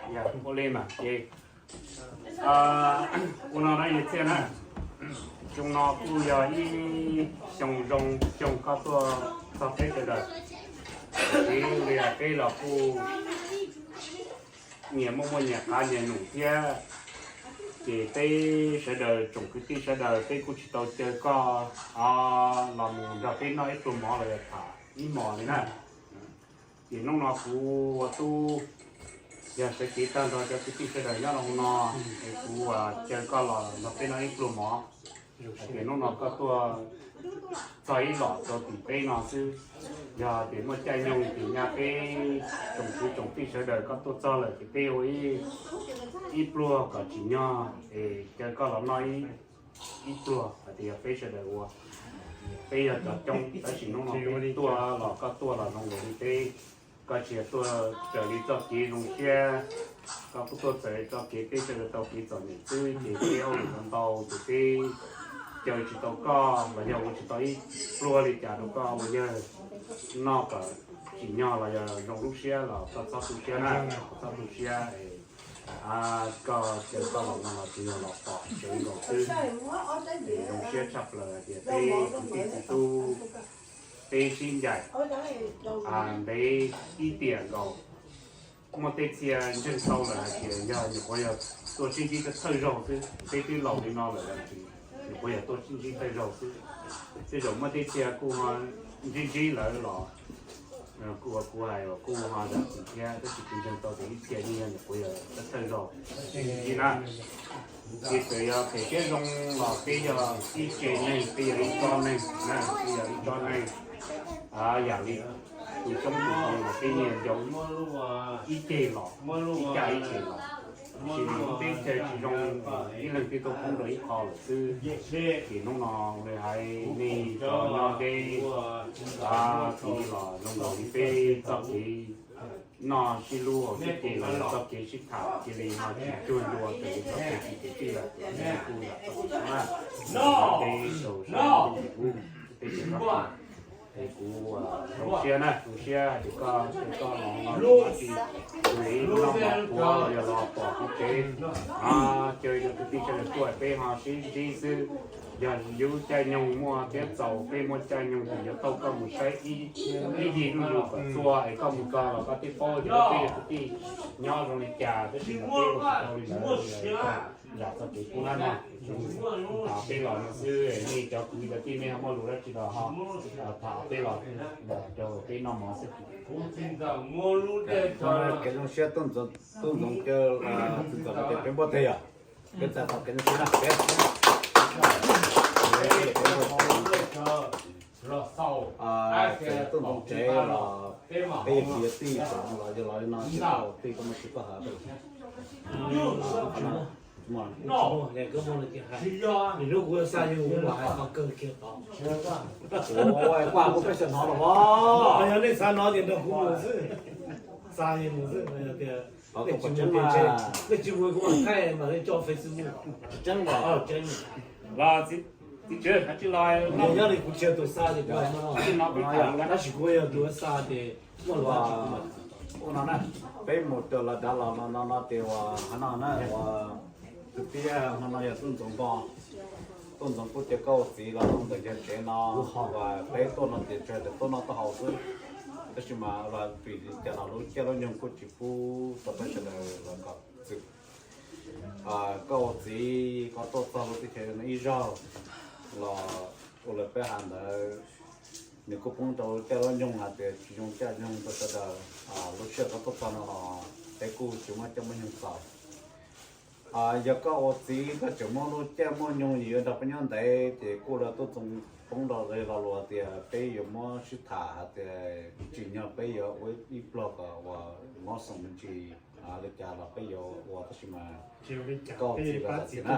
Ua li mas ces ua no na yawg Txhiaj na, xyoo no kuj yog ib xyoo zoo xyoo koj tuaj txog peb sawv daws. Vim li peb los kuj nyias muaj muaj nyias qab nyias num thiab, ces peb sawv daws tsoom kwv tij sawv daws peb kuj tsis tau caw koj los mus nrog peb noj ib pluag mov los yog tham ib hmos li na. Ces hnub no kuv ua tub yog sawv cev tag nrho cov kwv tij sawv daws nyob rau hauv no, es kuv caw koj los nrog peb noj ib pluag mov. Hais tias hnub no koj tuaj txog ib los rau tim peb no xwb, yog tias muaj caij nyoog ces nyaj peb tsoom kwv tsoom tij sawv daws koj tuaj txog lawm ces peb ua ib pluag kom tsim nyog es caw koj los noj ib pluag hais tias yog peb sawv daws ua. Peb yog cov coob tab sis hnub no peb tuaj los koj tuaj los zoo nkaus li peb, koj tsis yog tuaj raws li txoj kev zoo siab, koj kuj tuaj txawm txoj kev peb sawv daws tau kev txom nyem xwb ces peb hauj lwm ntau ntau ces peb caw tsis tau koj los yog ua tsis tau ib pluag li cas rau koj ua yawg noj kom tsim nyog los yog zoo lub siab los koj txhob tu siab na, koj txhob tu siab. Koj caw koj los no los tsuas yog los pom tsev nkaus xwb, es zoo siab tshaj plaws hais tias peb kwv tij txiv tub peb sib ncaim ntev ib tiam nkaus. Muaj tej txhia ntseeg tau lawm hais tias yog nyuam qhuav yog tuaj sib ntsib thawj zaug xwb, peb twb laus li no lawm los tsis, nyuam qhuav yog tuaj sib ntsib thawj zaug xwb. Tej zaum muaj tej txhia kuj ho ntsib ntsib lawm los kuj ua kuv hais los kuj ho zam txim thiab, tab sis kuv ntseeg tau tias ib txhia yeej yog nyuam qhuav yog thawj zaug sib ntsib na. Ces txawm yog phem thiab zoo los peb yog ib tse neeg, peb yog ib tsob neeg na, peb yog ib tsob neeg. Yam li tus xyoob tus ntoo los peb yeej nco ib ceg los, ib caj ib ceg los. Tiam sis teb chaws tsis zoo, ib leeg twb tuaj poob rau ib qho lawm xwb. Ces hnub no hais nej cov nyob deb, txiv los zoo nkaus li peb txoj kev noj sib hlub hauv sib ceg los yog txoj kev sib tham cia li no tsis tsuag ncua raws li txoj kev tsis kev tij lawm, kuj yog txoj kev sab, peb rau sab ntuj ub, peb tsis noj. Es kuv zoo siab na, zoo siab hais tias koj, koj los no tsis, kuv ib lub noj mov puav los yog los pom kuv tsev, caw cov kwv tij sawv daws tuaj peb ho sib ntsib xwb. Yog yus caij nyoog muaj thiab txaus, peb muaj caij nyoog ces yuav thauj koj mus saib ib yig zuj zus kom txhua es koj mus txog los koj thiaj paub tias peb yog kwv tij nyob zoo li cas, tab sis mas peb ua tsis tau li ntawd, zam txoj kev kub hnab no. Tham peb los no xwb, nej cov kwv cov tij nej ho muaj lus dab tsi los ho tham peb los, rau peb noj mov xwb. Kev zoo siab Tooj Ntxoov caw txiv ntxawm los ces peb npuaj teg yog, peb txais tau kev zoo siab na. Tooj Ntxoov tsev los peb yog kwv yog tij los yog los li no ces tij koj muaj tsis koj hav. Nws hnub kuv xa yog kuv hais qhov kawg kiag tod. Kuv peb xav hnov los os. Yog nej xav hnov ces nrog kuv mus xwb. Xa yog mus xwb, tias nej tsis mus kuv mam thaij mas nej coj Facebook. Tseeb los tseeb. Los txiv tswv, nyob li kuv tsis yog tus xa ces kuv hais no, tab sis kuv yog tus xa ces muaj lus. Ua no na, peb mus raws los dav los no no ces uas hov no na uas tus tiag hov no yog Tooj Ntxoov Npo, Tooj Ntxoov kuj caw koj ua txiv los ntawm yawg tsev no, uas peb tuaj no ces tsuas yog tuaj noj tuaj haus xwb, tab sis mas los vim li cas los lub caij lub nyoog kuj tsis pub tau peb sawv daws los kom txwm. Koj ua txiv koj tuaj txog lub teb chaws no ib zaug los ua li peb hais ntawd, nws kuj poob rau lub caij lub nyoog hais tias tsis zoo caij nyoog rau sawv daws. Lub sij hawm koj tuaj txog no los peb kuj tsis muaj caij muaj nyoog txaus. Yog koj ua txiv koj tseem muaj lub caij muaj nyoog yuav nrog peb nyob ntev ces kuj lawv tuaj txoos poob rau los luag tias peb yuav muab sib tham hais tias tsim nyog peb yuav ua ib pluag kom uas mob xoom me ntsis li cas los peb yuav ua tab sis mas koj txiv los txim na.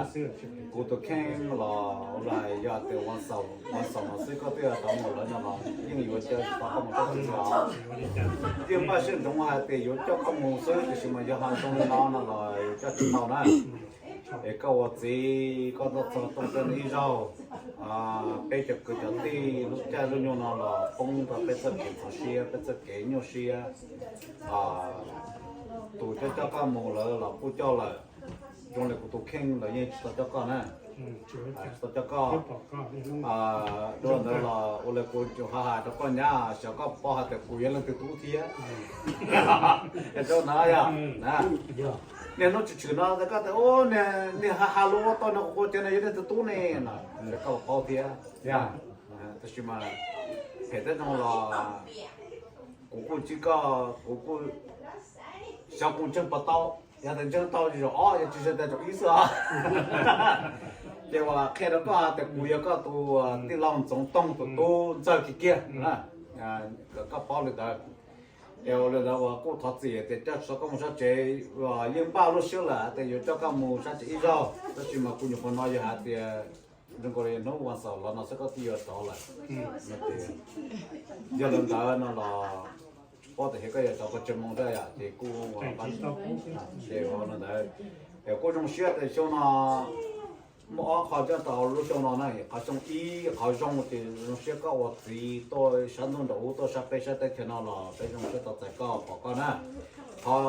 Kuv tus kheej los lawm yog tias ua xaum los xwb koj twb tau mus lawm no los yeej yuav caw tsis tau koj mus txog twg los. Yeej npaj siab ntsoov hais tias yuav coj koj mus xwb tiam sis mas yog ho zoo li no no los yuav coj tsis tau na. Es koj ua txiv koj tuaj txog Tooj Txhiaj no ib zaug, peb cov kwv cov tij lub caij lub nyoog no los poob rau peb txoj kev txaus siab peb txoj kev nyuaj siab. tus coj coj koj mus lawv los kuj coj lawm, zoo li kuv tus kheej lawv yeej tsis tau coj koj na, tsis tau coj koj. Dua ntawd los ua li kuv tsuas hais rau koj nyab, xyov koj paub hais tias kuv yog leej twg tub thiab. Rau ntawd yog niaj hnub tshwm tshwm no koj tias niag ha ha lub ua tau no kuv ua tiag no yog leej twg tub ne no, koj paub thiab. Tab sis mas phem thiab zoo los kuv kuj tsis koj, kuv kuj xyov kuv ntseeg puas tau, yog tias ntseeg tau zaum ob, yog tsis ntseeg tau zaum ib xwb os. Ces uas qhia rau koj tias kuv yog koj tus tij laug Ntxoov Toog tus tub ntxawg kiag kiag, kom koj paub li ntawd. Es ua li ntawd uas kuj thov txim tias coj tsis tau koj mus sab tsev, yeej npaj lub siab lawm tias yuav coj koj mus sab tsev ib zaug, tab sis mas kuv nyuam qhuav hnov yog hais tias zoo nkaus li hnub vas xaum los no xwb koj twb yuav rov lawm. Yog li ntawd no los tsis paub tias koj yuav rov qhov tsev moo thiab yom, ces kuj, ces ua li ntawd, es kuj zoo siab tias xyoo no muaj ob qho coj tau lub xyoo no na, qhov xyoo ib qhov zoo ces zoo siab koj ua txiv tuaj sab ntuj nraum ub tuaj sab peb sab teb chaws no los peb zoo siab tau txais koj pom koj na. Qhov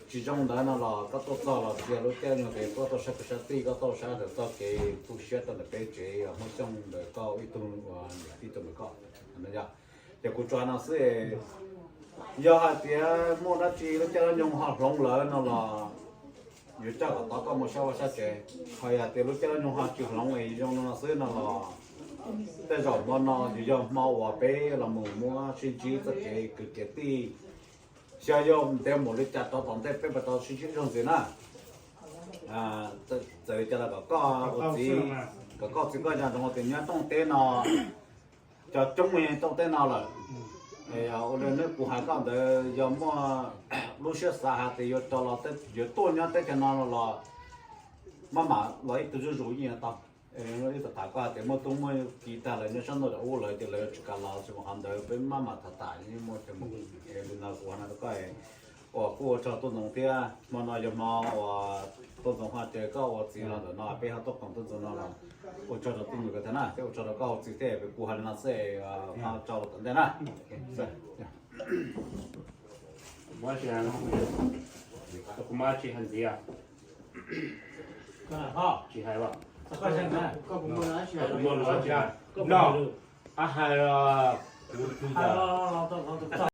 tsis zoo ntawd no los koj tuaj txog los tsis yog lub caij nyoog tias koj tuaj sab peb sab tij, koj tuaj sab ntawm txoj kev tu siab rau ntawm peb tsev Hmoob Xyooj ntawm koj ib tug niam tij tuaj ntawm koj. Ces kuv tsuas hais no xwb, yog hais tias muaj dab tsi lub caij lub nyoog ho hloov lawm no los yuav coj kom tau koj mus sab vaj sab tsev. Ho yog tias lub caij lub nyoog ho tsis hloov es zoo no xwb no los tej zaum hmo no yog hmo uas peb los mus muab sib ntsib txoj kev kwv kev tij, xyov yuav ntev mus li cas rau tom ntej peb puas tau sib ntsib zoo ntxiv na. Txawm li cas los kom koj ua txiv, kom koj txiv koj nco ntsoov tias nyob rooj teb no cov coob li rooj teb no lawm. Ua li kuv hais koj ntawd yog muaj lub siab xav hais tias yuav rov los, yuav tuaj nyob teb chaws no los maj mam los ib tug zuj zus yeej yuav tau. Ib tug tham koj hais tias muaj tub muaj ki tag lawv nyob sab ntuj nraum ub lawm ces lawv yuav tsis kam los, tsis mus qhov ntawd peb maj mam tham tham yeej muaj cov mus. Li no kuv hais no rau koj, uas kuj ua tsaug Tooj Ntxoov thiab, hmo no yog hmo uas Tooj Ntxoov ho caw koj ua txiv los ntawm no peb ho tuaj koom Tooj Ntxoov no los ua tsaug rau Tooj Ntxoov thiab na, thiab ua tsaug rau koj ua txiv thiab, kuv hais li no xwb, ho tsaug tom ntej na. Kuv muaj tsis hais ntxiv, tsis hais, kuv muaj tsis hais no, kuv